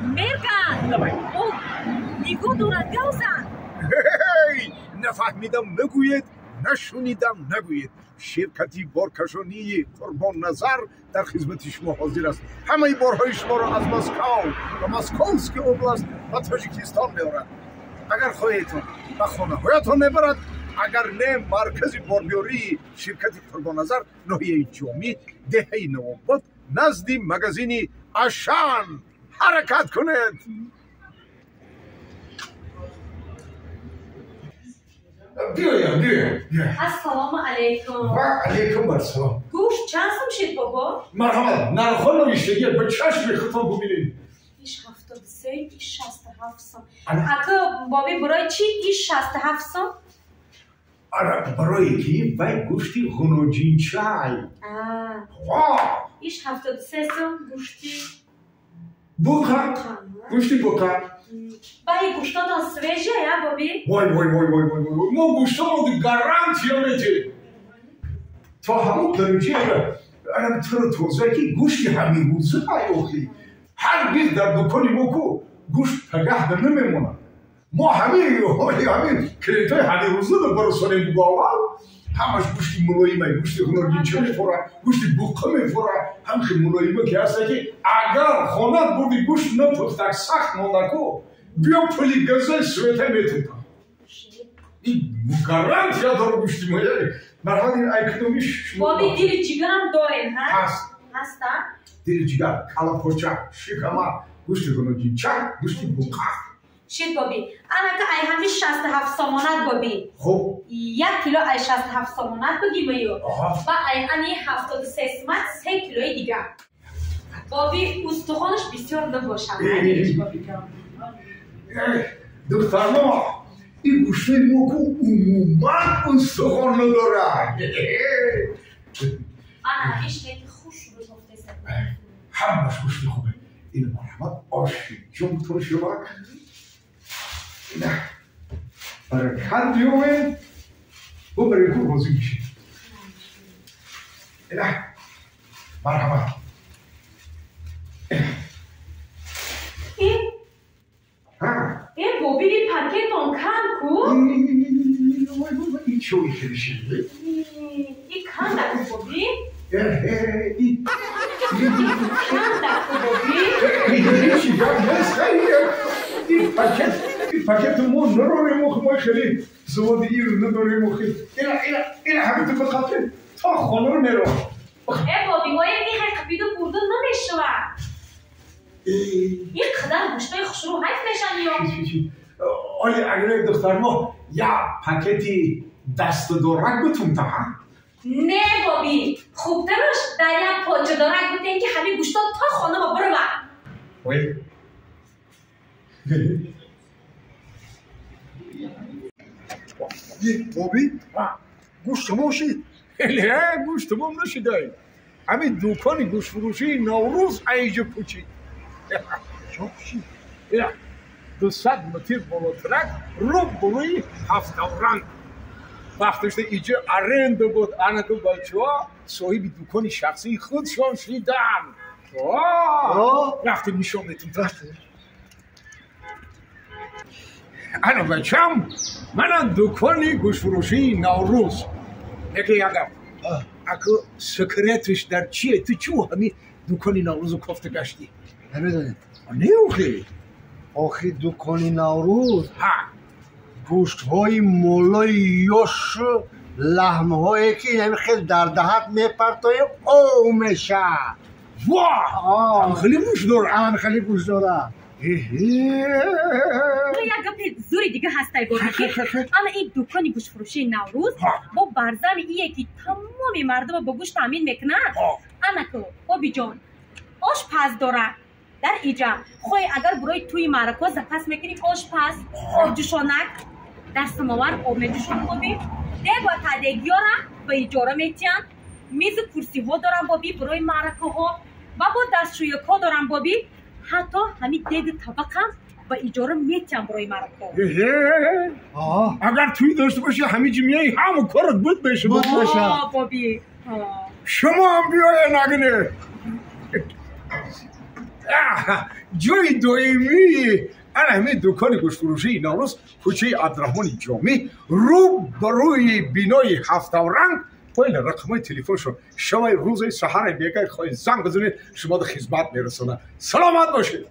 Мерган! О, нигоҳ дорад гавзан! Нафаҳмидам нагӯед, нашунидам нагӯед. Ширкати боркашонии Қурбонназар дар хизмати шумо ҳозир аст. Ҳамаи борҳои шуморо аз Москав ва Московский област ба Тоҷикистон меорад. Агар хоҳедтон ба хонаҳоятон мебарад, агар не, маркази борбиёрии ширкати Қурбонназар ноҳияи Ҷомӣ, деҳаи Навобод, назди магазини Ашан. Ҳаракат кунед! Биёям, биёям. Ассалому алайкум. Ва алайкум ассалом. Гӯшт чанд сум шид, бобо? Марҳамат, нархҳо навиштагият, ба чашми худтон бубинед. Иш 73, иш 67 сум. Ака, боби, барои чӣ иш 67 сум? Ара, барое ки вай гӯшти ғуноҷинчай. Иш 73 сум гӯшти буқа, гӯшти буқа. Баи гӯштотон свежия, я, боби? Вой, вой, вой, вой, вой, вой, мо гӯштомон гарантия метиҳем. То ҳамон дараҷа анам туру тоза ки гӯшти ҳамирӯза охи. Ҳаргиз дар дукони мо ку гӯшт пагаҳда намемонад. Мо ҳамин клиентҳои ҳамирӯза барасонем бовар, ҳамаш гӯшти мулоима, гӯшти ғуноргинча мефурад, гӯшти буққа мефурад, ҳамхи мулоима ки ҳаста ки агар хонат бурди гӯшт напухтак сахт мондаку, биё пули газаи света метунтам. Ин гарантия дору гӯшти мо. Марҳамат, ин айкудомиш шумо. Боби, дили ҷигарам дорем, ҳа? Ҳаст. Ҳаст, а? Дили ҷигар, калапоча, шикама, гӯшти ғуноргинча, гӯшти буққа. Шид, боби. Анака ай ҳами 67 сомонат, боби. Хуб. 1 кило ай 67 сомонат бигӣ маю. Ва ай ани 73 сомат 3 килои дигар. Боби, устухонаш бисёр набошад. Духтармо, ин гӯштаи мо ку умуман устухон надорад. Ана, иш леки хуш рӯз. Ҳамаш гӯшти хубе. Ин марҳамат, оши ҷумтон шумак. На, баракат биёвед, бо барои худ розӣ мешед. На, марҳамат. Э, боби, ин пакетон кам ку? Ин чой хеле ширин. Ин кам даку, боби? Кам даку, боби? Ҳеҷ гап нест, ин пакет, ин пакет мо нарорем, мо хеле заводи ир надорем, охи. Ина, ина, ина ҳамин бихатир то хона меравам. Э, боби, оя ин хел қапиду бурду намешавад? Ин қадар гӯштои хушрӯ ҳайф мешаванд ё? Оли, агар духтармо як пакети дастадорак битунта, ҳа? Не, боби, хубтараш дар як почадорак бутен ки ҳамин гӯшто то хона ба бирава. Ой. Боби, гӯшт тамом шид? Не, гӯшт тамом нашидай. Ҳамин дукони гӯштфурӯшии Наврӯз айҷа пучид. Чо пучид? 200 метр болотрак рӯ бурӯи ҳафтавранг. Вақташта иҷа аренда буд, анаку бачаҳо соҳиби дукони шахсии худшон шиданд. Рафтем, нишон метум. Ана, бачам, мана дукони гӯштфурӯшии Наврӯз. Яке як гап. Аку секретиш дар чие? Ту чӯ ҳами дукони Наврӯзу кофта гаштӣ? Намедонем. Не, охи. Охи, дукони Наврӯз ҳа гӯштҳои молои ёшу лаҳмҳое ки ҳами хел дар даҳат мепартои, ов мешавад. Ва! Хеле гӯшт дорад. Ам хеле гӯшт дорад. Як гапи зури дига ҳастай, боби, ки ана ин дукони гӯштфурӯшии Наврӯз бо барзами ие ки тамоми мардума бо гӯшт таъмин мекунад. Анаку, бобиҷон, ошпаз дорад дар иҷа. Хоҳӣ, агар барои тӯи маъракаҳо запас мекунӣ, ошпаз, обҷӯшонак, дар самовар об меҷӯшонад, боби, дег ва таъдегиёра ба иҷора метиҳанд, мизу курсиҳо доранд, боби, барои маъракаҳо ва бо дастшӯякҳо доранд, боби, ҳатто ҳамин дегу табақам ба иҷора метиҳанд барои маъракаҳо. Агар тӯй дошта бошӣ, ҳамин ҷи меяи, ҳаму корат буд мешавад. Буд мешавад. Боби. Шумо ҳам биёед, нагне. Ҷои доимии ана ҳамин дукони гӯштфурӯшии Наврӯз кӯчаи Абдураҳмони Ҷомӣ, рӯ ба рӯи бинои Ҳафтавранг. Поина рақамҳои телефоншон. Шавай, рӯзаи, саҳаре, бегай хоҳед, занг бизанед, шуморо хизмат мерасонад. Саломат бошед.